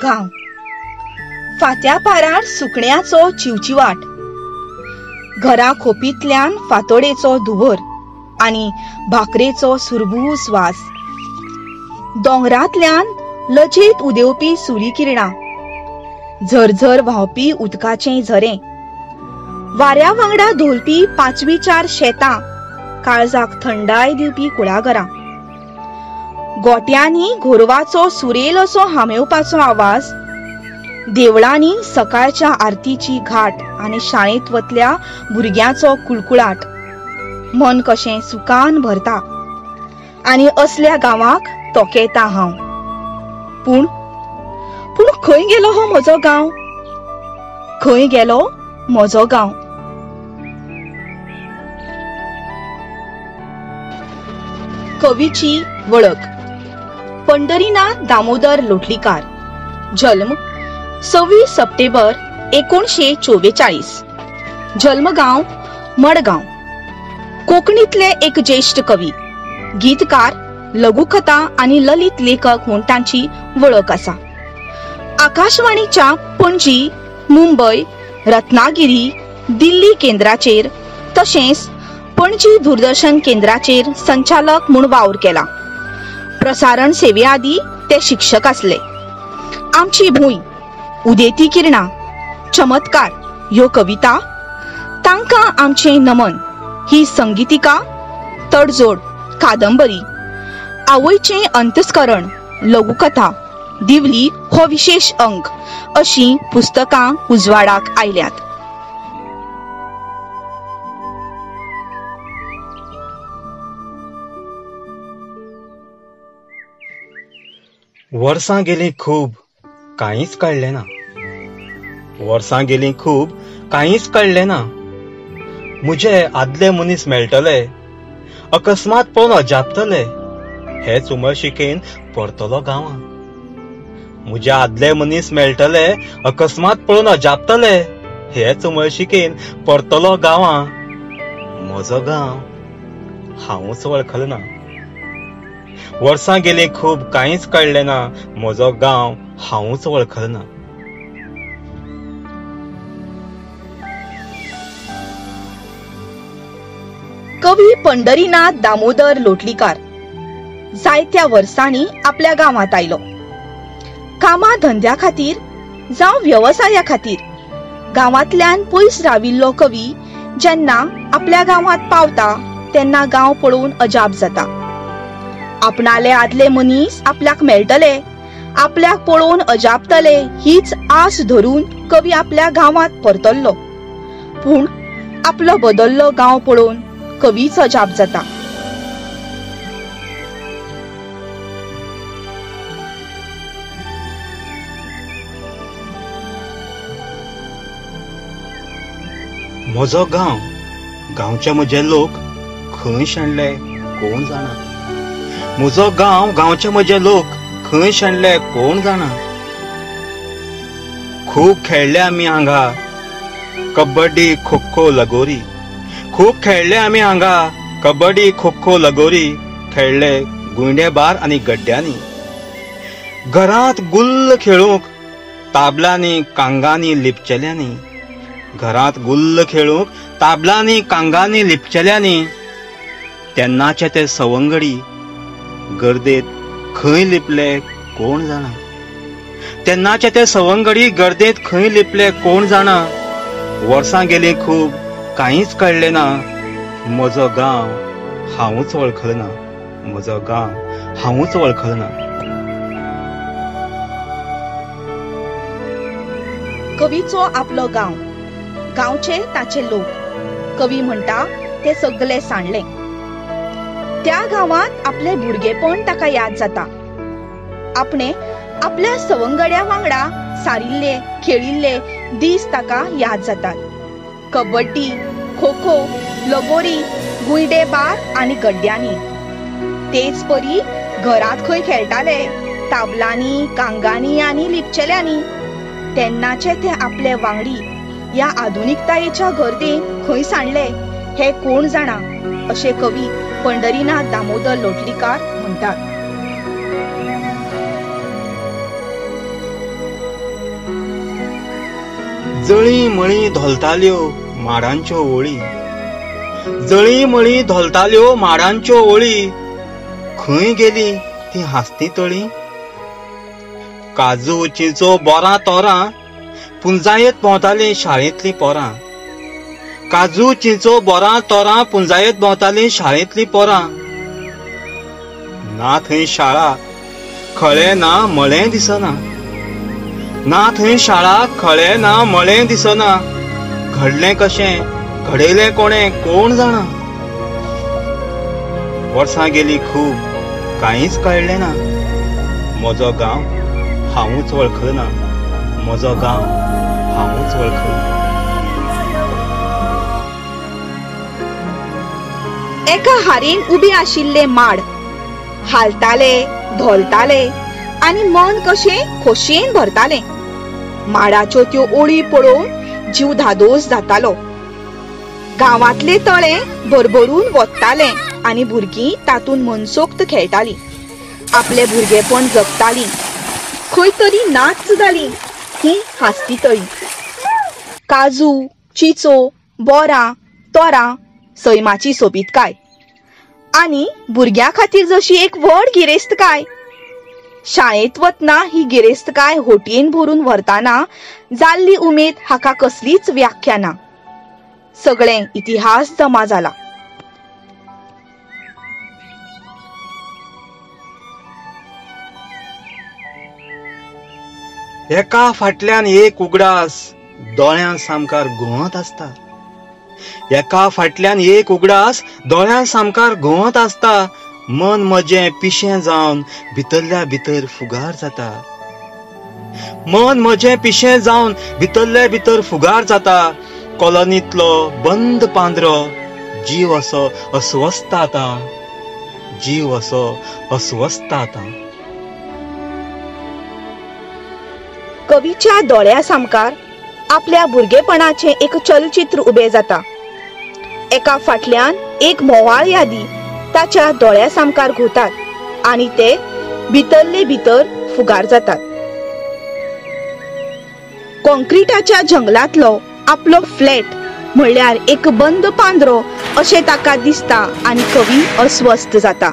गांव. फांत्या पारार सुकण्याचो चिवचिवाट, घरा खोपींतल्यान फांतोडेचो धुंवर आनी भाकरेचो सुरबूस वास, दोंगरांतल्यान लजेत उदेवपी सुर्यकिरणां, झरझर व्हांवपी उदकाचें झरे, वाऱ्या वांगडा धोलपी पांचवीचार शेतां, काळजाक थंडाय दिवपी कुळागरां, गोट्यांनी गोरवाचो सुरेल असो हामेवपाचो आवाज, देवळांनी सकाळच्या आरतीची घाट आनी शाळेंत वतल्या भुरग्यांचो कुळकुळाट. मन कशें सुखान भरता आनी असल्या गांवाक तोखेता हांव. पूण पूण खंय गेलो हो म्हजो गांव? खंय गेलो म्हजो गांव? कवीची वळख. पंढरीनाथ दामोदर लोटलीकार. जल्म 26 सप्टेंबर 1944. जल्मगांव मडगांव. कोंकणीतले एक ज्येष्ठ कवी, गीतकार, लघुकथा आनी ललित लेखक म्हूण तांची वळख आसा. आकाशवाणीच्या पणजी, मुंबय, रत्नागिरी, दिल्ली केंद्राचेर तशेंच पणजी दूरदर्शन केंद्राचेर संचालक म्हूण वावर केला. प्रसारण सेवे आदी ते शिक्षक आसले. आमची भूंय, उदेती किरणां, चमत्कार ह्यो कविता, तांकां आमचें नमन ही संगीतिका, तडजोड कादंबरी, आवयचें अंतस्करण लघुकथा, दिवली हो विशेष अंक अशी पुस्तकां उजवाडाक आयल्यात. वर्सां गेलीं खूब, कांयच कळ्ळें ना. वर्सां गेलीं खूब, कांयच कळ्ळें ना. म्हजे आदले मनीस मेळटले, अकस्मात पळोवन अजापतले, हेच उमळशिकेन परतलो गांवां. म्हजे आदले मनीस मेळटले, अकस्मात पळोवन अजापतले, हेच उमळशिकेन परतलो गांवां. म्हजो गांव हांवूच वळखलो ना. वर्सां गेलीं खूब, कांयच कळ्ळें ना. म्हजो गांव हांवूच वळखलो ना. कवी पंढरीनाथ दामोदर लोटलीकार जायत्या वर्सांनी आपल्या गांवांत आयलो. कामा धंद्या खातीर जावं वेवसाया खातीर गांवांतल्यान पयस राविल्लो कवी जेन्ना आपल्या गांवांत पावता तेन्ना गांव पळोवन अजाप जाता. आपणाले आदले मनीस आपल्याक मेळटले, आपल्याक पळोवन अजापतले हीच आस धरून कवी आपल्या गांवांत परतल्लो. पूण आपलो बदल्लो गांव पळोवन कवीच अजाप जाता. म्हजो गांव, गांवचे म्हजे लोक खंय शेणले कोण जाणा. म्हजो गांव, गांवचे म्हजे लोक खंय शेणले कोण जाणा. खूब खेळ्ळे आमी हांगा, कबड्डी, खो खो, लगोरी. खूब खेळ्ळे आमी हांगा, कबड्डी, खो खो, लगोरी. खेळ्ळे गुंडे बार आनी गड्ड्यांनी. घरांत गुल्ल खेळूंक ताबलांनी, कांगांनी, लिपचेल्यांनी. घरांत गुल्ल खेळूंक ताबलांनी, कांगांनी, लिपचेल्यांनी. तेन्नाचे ते सवंगडी गर्देत खंय लिपले कोण जाणा. तेन्नाचे ते सवंगडी गर्देत खंय लिपले कोण जाणा. वर्सां गेलीं खूब, कांयच कळ्ळें ना. म्हजो गांव हांवूच वळखलो ना. म्हजो गांव हांवूच वळखलो ना. कवीचो आपलो गांव, गांवचे ताचे लोक, कवी म्हणटा ते सगळे सांडले. त्या गांवांत आपले भुरगेपण ताका याद जाता. आपणे आपल्या सवंगड्या वांगडा सारिल्ले, खेळिल्ले दीस ताका याद जातात. कबड्डी, खो खो, लगोरी, गुंडे बार आनी गड्ड्यांनी. तेच परी घरांत खंय खेळटाले, ताबलांनी, कांगांनी आनी लिपचेल्यांनी. तेन्नाचे ते आपले वांगडी ह्या आधुनिकतायेच्या गर्देंत खंय सांडले हे कोण जाणा, अशें कवी पंढरीनाथ दामोदर लोटलीकार म्हणटात. जळीं मळीं धोलताल्यो माडांच्यो ओळी, जळीं मळीं धोलताल्यो माडांच्यो ओळी, खंय गेली ती हांसती तळी? काजू चिंचो बोरां तोरां पुंजायत भोंवतालीं शाळेंतलीं पोरां, काजू चिंचो बोरां तोरां पुंजायत भोंवतालीं शाळेंतलीं पोरां। ना थंय शाळा खळें ना मळें दिसना, ना थंय शाळा खळें ना मळें दिसना, घडलें कशें घडयलें कोणें कोण जाणा। वर्सां गेली खूब कांयच कळ्ळें ना, म्हजो गांव हांवूच वळखना, म्हजो गांव हांवूच वळखना। एका हारीन उबे आशिल्ले माड हालताले धोलताले आनी मन कशें खोशयेन भरतालें। माडाच्यो त्यो ओळी पळोवन जीव धादोस जातालो। गांवांतले तळें भरभरून वतालें आनी भुरगीं तातूंत मनसोक्त खेळटालीं, आपलें भुरगेपण जगतालीं। खंय तरी नाच जाली ही हांसती तळी। काजू चिंचो बोरां तोरां सैमाची सोबीतकाय आनी भुरग्यां खातीर जशी एक व्हड गिरेस्तकाय। शाळेंत वतना ही गिरेस्तकाय होटयेन भरून व्हरतना जाल्ली उमेद हाका कसलीच व्याख्या ना। सगळें इतिहास जमा जाला। एका फाटल्यान एक उगडास दोळ्यां सामकार घुंवत आसता, एका फाटल्यान एक उगडास दोळ्यां सामकार घुंवत आसता, मन म्हजें पिशें जावन भितरल्या भितर फुगार जाता, मन म्हजें पिशें जावन भितरले भितर फुगार जाता। कॉलनींतलो बंद पांदरो जीव असो अस्वस्थ आतां, जीव असो अस्वस्थ आतां। कवीच्या दोळ्या सामकार आपल्या भुरगेपणाचें एक चलचित्र उबें जाता। एका फाटल्यान एक म्होंवाळ यादी ताच्या दोळ्या सामकार घुंवतात आनी ते भितरले भितर फुगार जातात। कॉन्क्रिटाच्या जंगलांतलो आपलो फ्लॅट म्हणल्यार एक बंद पांदरो अशें ताका दिसता आनी कवी अस्वस्थ जाता।